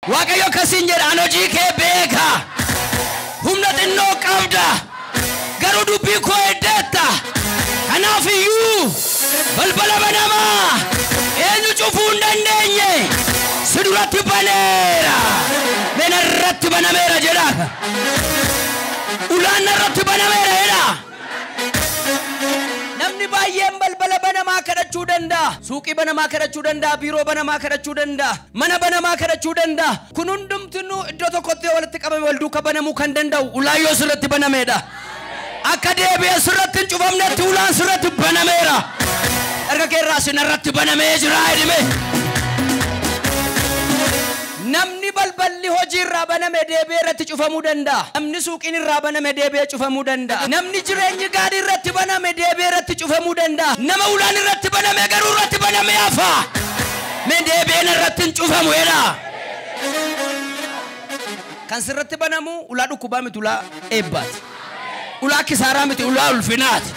Waaqayyo akkasiin jedha, an hojii kee beeka. Humna xinnoo qabda. Garuu dubbii koo eddeetta. Kanaaf iyyuu balbala banamaa eenyu cufuu hin dandeenye si duratti baneera. Mee narratti banameera jedha. Ulaan narratti banameera jedha. Namni baay'een balbala banamaa kadhachuu danda'a. Suuqii banamaa kadhachuu danda'a. Biiroo banamaa kadhachuu danda'a. Mana banamaa kadhachuu danda'a. Kun hundumtinuu iddoo tokkotti yoo walitti qabame wal duukaa banamuu kan danda'u ulaan yoo sirratti banameedha. Akka deebi'ee sirratti hin cufamnetti ulaan sirratti banameera. Harka kee irraa sinarratti banamee jira jedhime. Namni balballi hojii irraa baname deebi'ee irratti cufamuu danda'a. Namni suuqiin irraa baname deebi'ee cufamuu danda'a. Namni jireenyi gaarii irratti baname deebi'ee irratti cufamuu danda'a. Nama ulaan irratti baname garuu irratti baname hafa. Mee deebi'een irratti hin cufamu jedha. Kan sirratti banamu ulaa dhukkubaa miti, ulaa eebbaati. Ulaa kisaaraa miti, ulaa ulfinaati.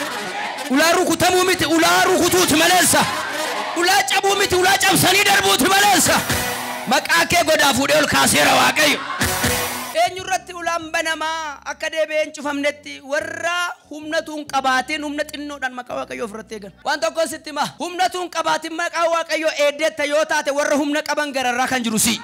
Ulaa rukutamuu miti, ulaa rukutuuti maleessa. Ulaa cabuu miti, ulaa cabsanii darbuuti maleessa. Maqaa kee godaa fuudhee ol kaaseera Waaqayyo. Eenyu irratti ulaan banamaa akka deebi'ee hin cufamnetti warra humnatu hin qabaatin humna xinnoodhaan maqaa Waaqayyoo ofirratti eegan. Waan tokko sitti hima. Humnatu hin qabaatin maqaa Waaqayyoo eeddeetta yoo taate warra humna qaban gararraa kan jiru si.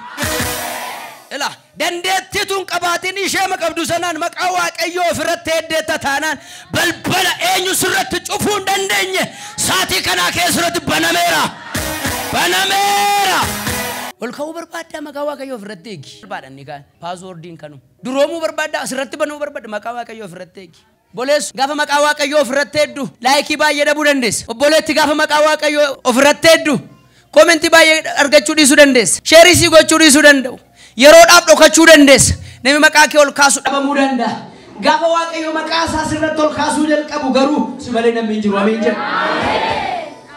Ila dandeettiitu hin qabaatin ishee qabdu sanaan maqaa Waaqayyoo ofirratti eeddeetta taanaan balbala eenyu sirratti cufuu hin dandeenye saatii kanaa keessatti banameera. Banameera. Ol ka'uu barbaaddaa maqaa Waaqayyoo ofirratti eegi. Barbaadan kaan paaswoordiin kanu. Duroomuu barbaaddaa asirratti banuu barbaadda maqaa Waaqayyoo ofirratti eegi. Obboleessu gaafa maqaa Waaqayyoo ofirratti eeddu laayikii baay'ee dhabuu dandeessa. Obboleetti gaafa maqaa Waaqayyoo ofirratti eeddu koomentii baay'ee argachuu dhiisuu dandeessa. Sheerii sii gochuu dhiisuu danda'u. Yeroodhaaf dhokachuu dandeessa. Namni maqaa kee ol kaasu dhabamuu danda'a. Gaafa Waaqayyo maqaa isaa sirratti ol kaasuu jalqabu garuu si malee namni hin jiru. Amiin jedha.